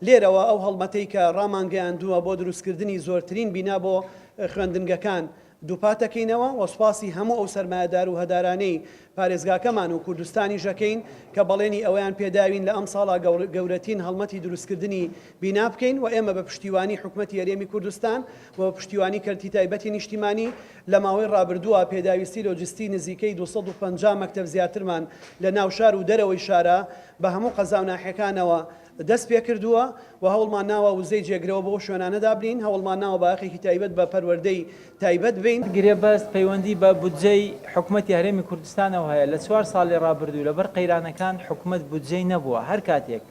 لێرەوە ئەو هەڵمەتەی کە ڕامانگەیاندووە بۆ دروستکردنی زۆرترین بینا بۆ خوێندنگەکان دووپات دەکەینەوە و سوپاسی هەموو ئەو سەرمایەدار و هەدارانەی پارێزگاکەمان و کوردستانیش ئەکەین کە بەڵێنی ئەوەیان پێداوین لە ئەمساڵا گەورەتین هەڵمەتی دروستکردنی بینا بکەین و ئێمە بە پشتیوانی حکومەتی هەرێمی کوردستان و بە پشتیوانی کەرتی تایبەتی نیشتیمانی لە ماوەی ڕابردووە پێداویستی لۆجستی نزیکەی 250 مەکتەب زیاترمان لە ناو شار و دەرەوەی شارا بە هەموو قەزا و ناحیەکانەوە دەست پێکردووە و هەوڵمان ناوە وزەی جێگرەوە بۆ ئەو شوێنانە دابنێین، هەوڵمان ناوە بایەخێکی تایبەت بە پەروەردەی تایبەت بەین. گرێبەست پەیوەندی بە بودجەی حکومەتی هەرێمی کوردستانەوە هەیە، لە چوار ساڵی ڕابردوو لەبەر قەیرانەکان حکومەت بودجەی نەبووە، هەر کاتێک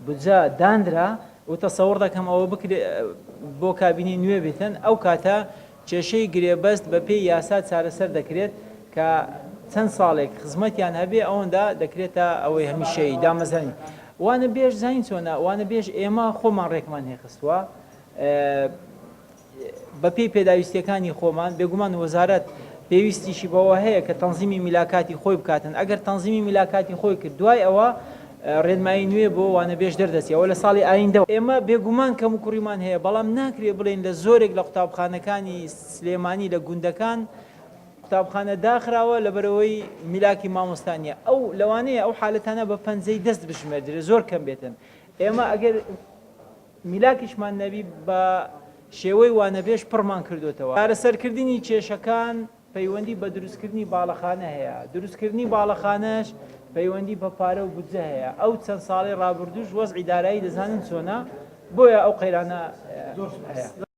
بودجە دانرا و تەسەوڕ دەکەم ئەوە بکرێ بۆ کابینەی نوێ بێتن ئەو کاتە کێشەی گرێبەست بە پێی یاسا چارەسەر دەکرێت کە چەند ساڵێک خزمەتیان هەبێ ئەوەندە دەکرێتە ئەوەی هەمیشەیی دامەزرانی وانەبێژ زانین چۆنە وانەبێژ ئێمە خۆمان ڕێکمان هێخستووە بە پێی پێداویستیەکانی خۆمان بێگومان وەزارەت پێویستیشی بەوە هەیە کە تەنزیمی میلاکاتی خۆی بکاتن ئەگەر تەنزیمی میلاکاتی خۆی کرد دوای ئەوە ڕێنمایی نوێ بۆ وانەبێژ دەردەچێ ئەوە لە ساڵی ئایندەوە. ئێمە بێگومان کەموکوڕیمان هەیە، بەڵام ناکرێ بڵێین لە زۆرێک لە قوتابخانەکانی سلێمانی لە گوندەکان قوتابخانە داخراوە لەبەرئەوەی میلاکی مامۆستا نییە. ئەو لەوانەیە ئەو حالەتانە بە پەنجەی دەست بژمێردرێ زۆر کەم بێتن. ئێمە ئەگەر میلاکیشمان نەبی بە شێوەی وانەبێژ پڕمان کردۆتەوە. چارەسەرکردنی کێشەکان پەیوەندی بە دروستکردنی باڵەخانە هەیە، دروستکردنی باڵەخانەش پەیوەندی بە پارە و بودجە هەیە، ئەو چەند ساڵەی ڕابردووش وەزعی دارایی دەزانن چۆنە، بۆیە ئەو قەیرانە هەیە.